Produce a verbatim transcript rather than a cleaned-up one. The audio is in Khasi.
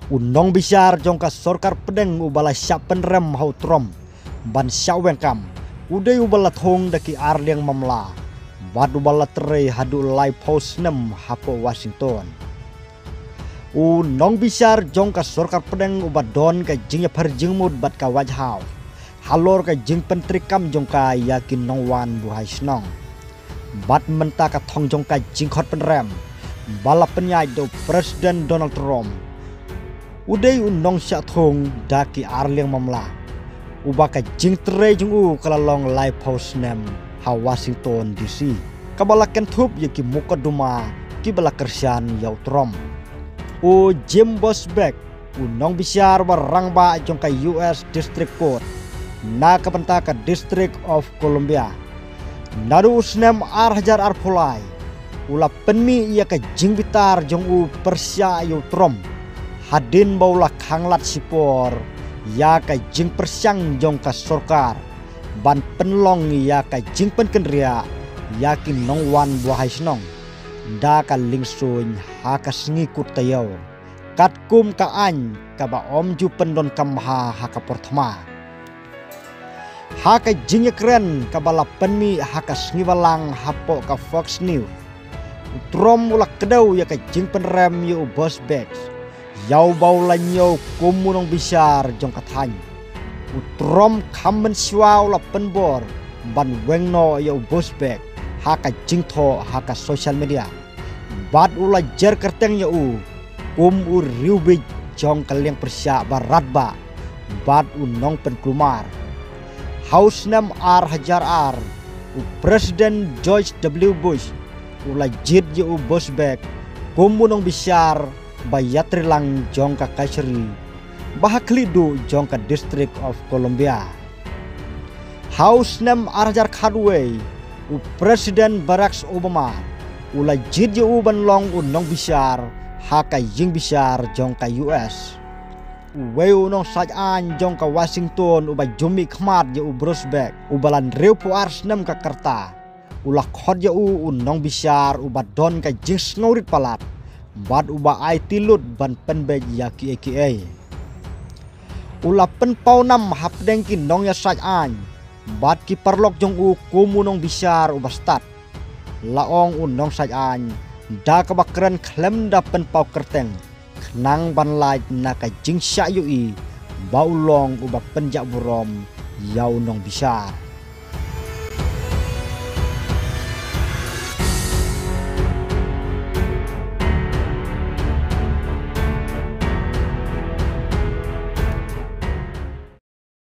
U nongbishar jong ka sorkar pdeng uba la shah pynrem ha u Trump ban shah weng kam, u dei uba la thung da ki arliang mamla bad uba la trei haduh laiphew snem hapoh Washington. U nongbishar jong ka sorkar pdeng uba don ka jingïapher jingmut bad ka White House halor ka jingpyntreikam jong ka ïa ki nongwan buhai shnong. Bad mynta ka thong jong ka jingkhot pynrem ba la pynïaid da u President Donald Trump, u dei u nongshah thung da ki arliang mamla uba ka jingtrei jong u ka la long laiphew snem ha Washington D C, kaba la kynthup ïa ki mukotduma kiba la kyrshan ïa u Trump. U Jim Boasberg, u nongbishar ba rangbah jong ka U S District Court na ka bynta ka District of Columbia, naduh u snem ar hajar arphew lai, u la pynmih ïa ka jingbitar jong u pyrshah ïa u Trump hadien ba u la khanglad shipor ïa ka jingpyrshang jong ka sorkar ban pynlong ïa ka jingpynkynriah ïa ki nongwan buhai shnong da ka liengsuiñ ha ka sngi kut taïew, katkum ka aiñ kaba ym ju pyndonkam bha ha ka por thma. Ha ka jingïakren kaba la pynmih ha ka sngi Balang hapoh ka Fox News, u Trump u la kdew ïa ka jingpynrem ïa u Boasberg ïa uba u la ñiew kum u nongbishar jong ka thaiñ. U Trump kham mynshuwa u la pynbor ban weng noh ïa u Boasberg ha ka jingthoh ha ka social media bad u la jer kyrteng ïa u kum u riewbit jong ka liang pyrshah ba radbah bad u nongpynkulmar. Ha u snem ar hajar ar, u President George W Bush u la jied ïa u Boasberg kum u nongbishar ba ïatreilang jong ka kashari ba ha khlieh duh jong ka District of Columbia. Ha u snem ar hajar khatwei, u President Barack Obama u la jied ïa u ban long u nongbishar ha ka ïingbishar jong ka U S. Uwei u nongsaid aiñ jong ka Washington uba ju mihkhmat ïa u Boasberg, uba la hynriewphew ar snem ka rta, u la khot ïa u u nongbishar uba don ka jingsngewrit palat bad uba aiti lut ban pynbeit ïa kiei kiei. U la pynpaw nam hapdeng ki nongïasaid aiñ bad ki paralok jong u kum u nongbishar uba stad. La ong u nongsaid aiñ da kaba kren khlem da pynpaw kyrteng, khnang ban lait na ka jingshah ïohi ba u long uba pynjah burom ïa u nongbishar.